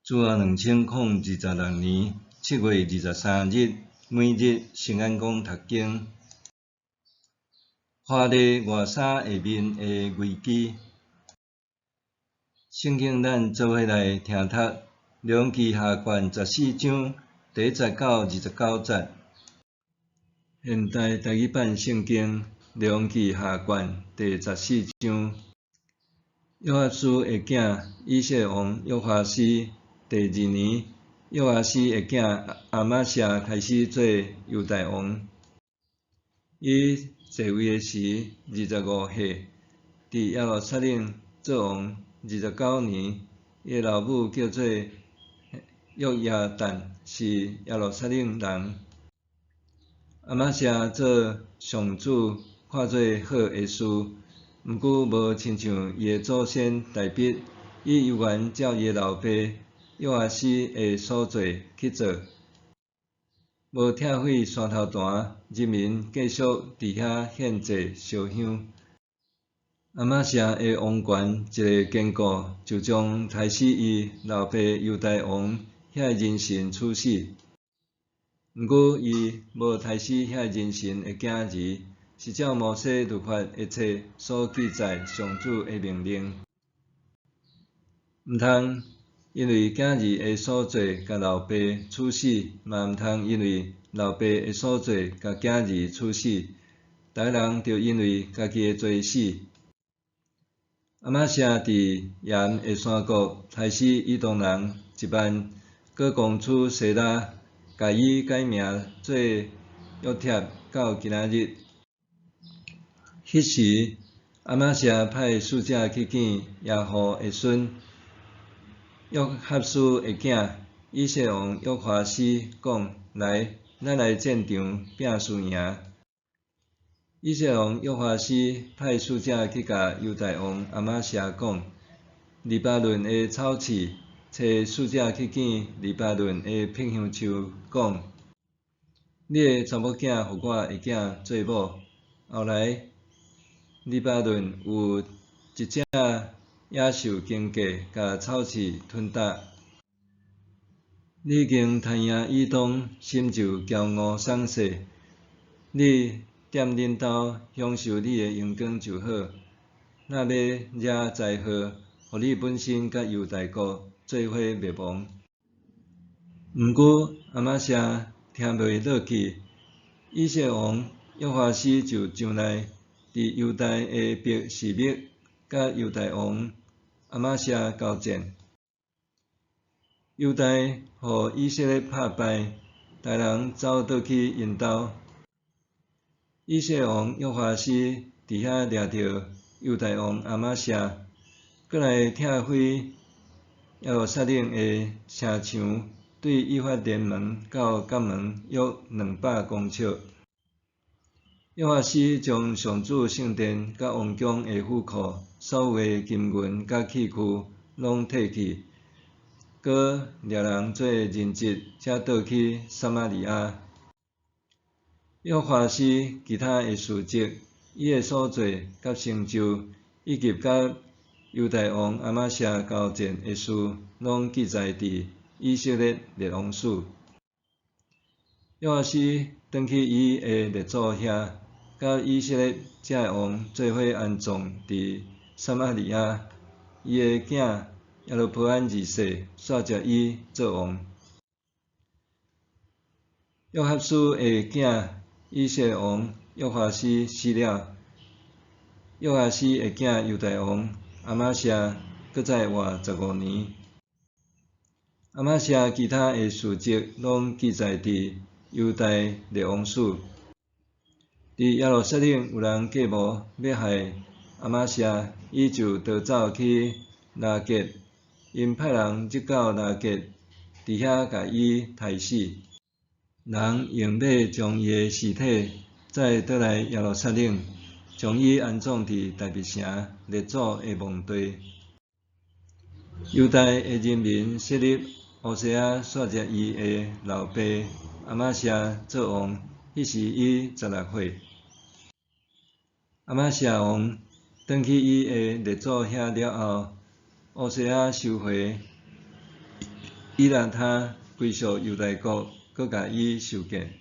主後2026年7月23日，每日聖安講讀經。華麗外衫下面的危機。聖經咱做伙來聽讀《列王紀下卷》14章第1節到29節。現代台語版聖經《列王紀下卷》第14章。約阿斯的囝以色列王約哈斯第二年，約阿斯的囝亞瑪謝開始做猶大王。伊在位的時25歲，佇耶路撒冷做王29年。伊的老母叫做約耶旦，是耶路撒冷人。亞瑪謝做上主看做好的事，毋過無親像伊的祖先大衛，伊猶原照伊的老爸約阿斯的所做去做，無拆毀山頭壇，人民繼續佇遐獻祭燒香。亞瑪謝的王權一个堅固，就將刣死伊老爸猶大王遐个人臣處死。毋過伊無刣死遐個人臣的囝兒，是照摩西律法的冊所記載上主的命令。毋通因為囝兒的所做，共老爸處死，嘛毋通因為老爸的所做，共囝兒處死。逐个人著因為家己的罪死。亞瑪謝佇鹽的山谷刣死以東人1萬，閣攻取西拉，共伊改名做約帖，到今仔日。彼時，亞瑪謝派使者去見耶戶的孫約哈斯的囝以色列王約哈斯，講：來，咱來戰場拚輸贏。以色列王約哈斯派使者去共猶大王亞瑪謝講：黎巴嫩的草刺差使者去見黎巴嫩的柏香樹，講：你的查某囝予我的囝做某。後來，黎巴嫩有一隻野獸經過，共草刺吞焦。你已經刣贏以東，心就驕傲爽勢。你踮恁兜享受你的榮光就好，若欲惹災禍，予你本身佮猶大國做伙滅亡。毋過亞瑪謝聽袂落去，以色列王約哈斯就上來，佇猶大的伯示麥，佮猶大王亞瑪謝交戰。猶大予以色列拍敗，逐人走倒去𪜶兜。以色列王約哈斯佇遐掠著猶大王亞瑪謝，閣來拆毀耶路撒冷的城牆，對以法蓮門到革門約200公尺。約哈斯將上主聖殿佮王宮的府庫所有的金銀佮器具攏提去，閣掠人做人質，才倒去撒瑪利亞。約哈斯其他的事蹟，伊的所做佮成就，以及佮猶大王亞瑪謝交戰的事，攏記載佇以色列列王史。約哈斯轉去伊的列祖遐，佮以色列遮个王做伙安葬佇撒瑪利亞。伊的囝耶羅波安二世煞接伊做王。約哈斯的囝以色列王約哈斯死了，約哈斯的囝猶大王亞瑪謝閣再活15年。亞瑪謝其他的事蹟攏記載佇猶大列王史。佇耶路撒冷有人計謀欲害亞瑪謝，伊就逃走去拉結，𪜶派人入到拉結，佇遐共伊刣死。人用馬將伊的屍體載倒來耶路撒冷，將伊安葬佇大衛城列祖的墓地。猶大的人民設立烏西雅煞接伊的老爸亞瑪謝做王，彼時伊16歲。亞瑪謝王轉去伊的列祖遐了後，烏西雅收回以拉他归屬猶大國，閣共伊受見。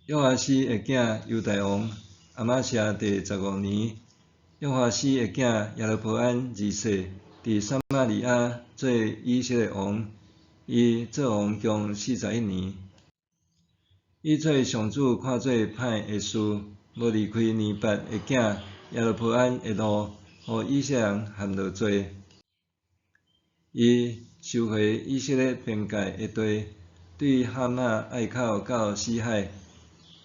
約阿斯的囝猶大王亞瑪謝第十五年，約哈斯的囝耶羅波安二世佇撒瑪利亞做以色列王，伊做王共41年。伊做上主看做歹的事，無離開尼八的囝耶羅波安的路，予以色列人陷落罪。伊收回以色列邊界的地，對哈馬隘口到死海，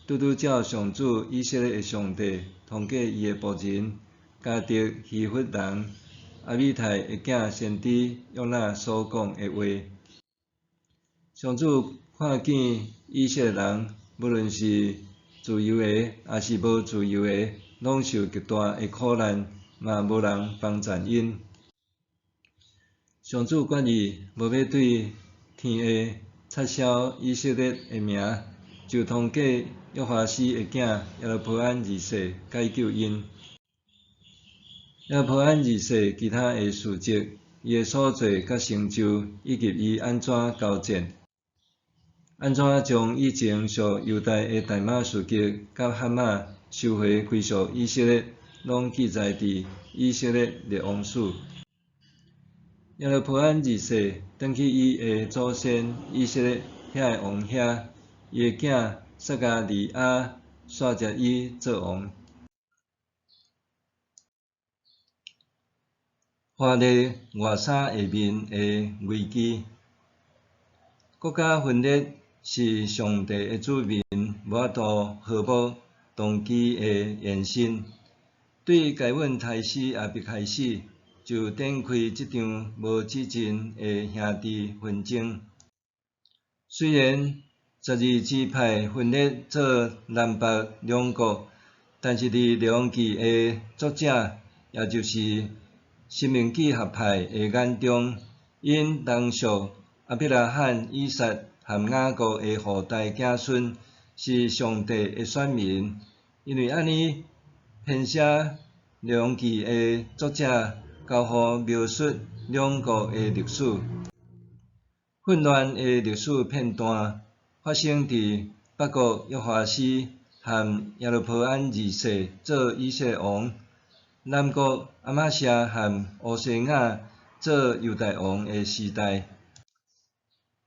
拄拄照上主以色列的上帝通過伊的僕人迦特希弗人亞米太的囝先知約拿所講的話。上主看見以色列人，無論是自由的，抑是無自由的，攏受極大的苦難，嘛無人幫贊𪜶。上主決意無欲對天下擦消以色列的名，就通過約哈斯的囝耶羅波安二世解救𪜶。耶羅波安二世其他的事蹟，伊的所做佮成就，以及伊按怎交戰，按怎將以前屬猶大的大馬士革佮哈馬收回歸屬以色列，攏記載佇以色列列王史。耶羅波安二世轉去伊的祖先以色列遐个王遐，伊的囝撒迦利亞煞接伊做王。華麗外衫下面的危機，國家分裂是上帝的子民無法度和睦同居的延伸。對該隱刣死亞伯開始，就展開這場無止盡的兄弟紛爭。雖然十二支派分裂做南北兩國，但是佇列王紀的作者，也就是申命記學派的眼中，𪜶同屬亞伯拉罕、以撒和雅各的後代子孫，是上帝的選民。因為按呢，編寫列王紀的作者交予描述兩國的歷史。混亂的歷史片段發生佇北國約哈斯和耶羅波安二世做以色列王，南國亞瑪謝和烏西雅做猶大王的時代。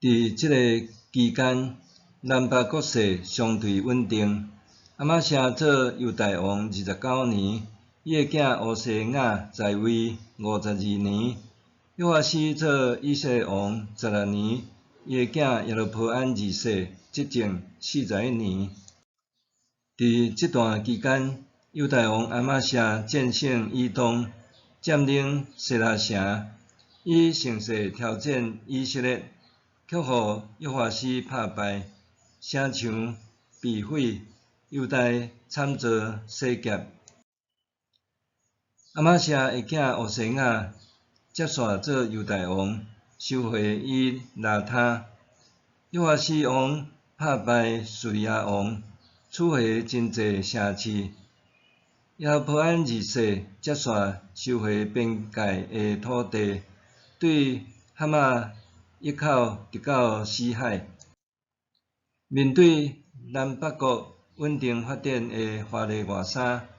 佇這个期間，南北國勢相對穩定。亞瑪謝做猶大王29年，伊的囝烏西雅在位52年。約哈斯做以色列王16年，伊的囝耶羅波安二世執政41年。佇這段期間，猶大王亞瑪謝戰勝以東，佔領西拉城，伊乘勢挑戰以色列，卻予約哈斯拍敗，城牆被毀，猶大慘遭洗劫。亞瑪謝的囝烏西雅接續做猶大王，收回以拉他。約哈斯王拍敗敘利亞王，取回真濟城市。耶羅波安二世接續收回邊界的土地，對哈馬一口直到死海。面對南北國穩定發展的華麗外衫，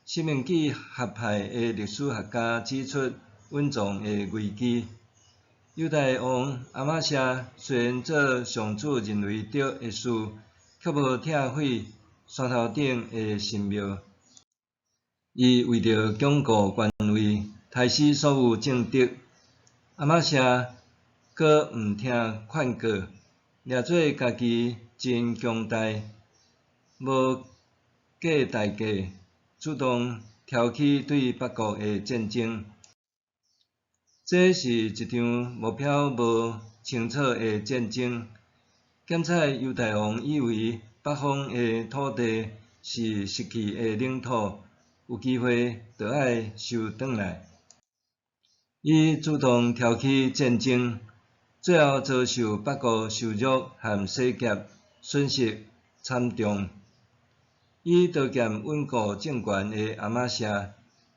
申命記學派的歷史學家指出隱藏的危機。猶大王亞瑪謝雖然做上主認為對的事，卻無拆毀山頭頂的神廟。伊為著鞏固權位，刣死所有政敵。亞瑪謝閣毋聽勸告，掠做家己真強大，無計代價，主動挑起對北國的戰爭。這是一場目標無清楚的戰爭。檢採猶大王以為北方的土地是失去的領土，有機會就愛收轉來。伊主動挑起戰爭，最後遭受北國羞辱和洗劫，損失慘重。以刀劍穩固政權的亞瑪謝，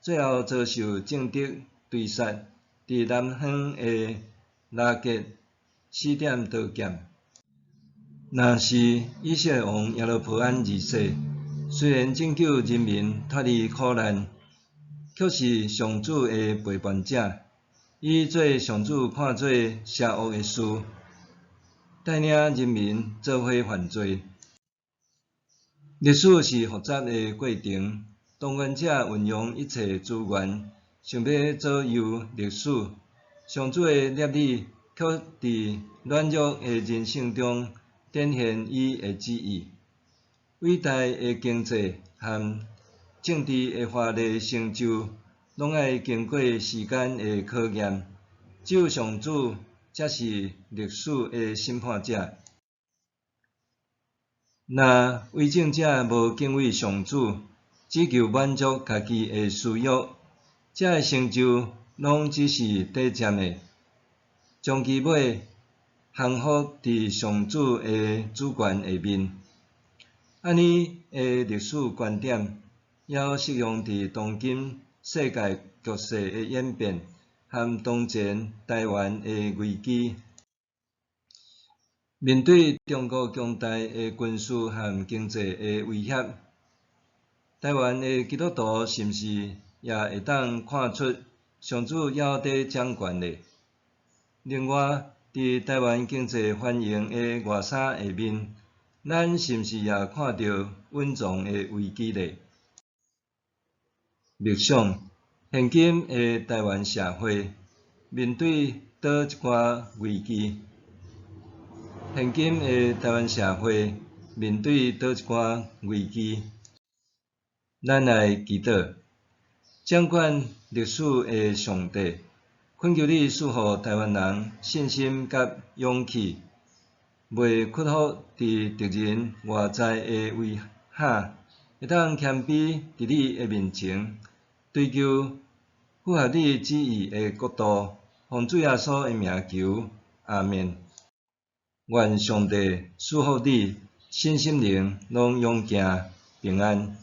最後遭受政敵追殺。佇南方的拉結四點刀劍。若是以色列王耶羅波安二世，雖然拯救人民脫離苦難，卻是上主的背叛者。伊做上主看做邪惡的事，帶領人民做伙犯罪。歷史是複雜的過程，當權者運用一切資源，想欲左右歷史。上主的律例卻佇軟弱的人性中展現伊的旨意。偉大的經濟和政治的華麗成就，攏愛經過時間的考驗。只有上主才是歷史的審判者。若為政者無敬畏上主，只求滿足家己的私欲，這个成就攏只是短暫的，終其尾降服佇上主的主權下面。按呢的歷史觀點，猶適用佇當今世界局勢的演變和當前台灣的危機。面對中國強大的軍事和經濟的威脅，台灣的基督徒是毋是也會當看出上主猶佇掌權咧？另外，佇台灣經濟繁榮的外衫下面，咱是毋是也看著隱藏的危機咧？默想，現今的台灣社會面對佗一寡危機？現今的台灣社會面對佗一寡危機？咱來祈禱，掌管歷史的上帝，懇求你賜予台灣人信心佮勇氣，袂屈服佇敵人外在的威嚇，會當謙卑佇你的面前，追求符合你旨意的國度。奉主耶穌的名求，阿們。願上帝賜福你，身心靈攏勇健平安。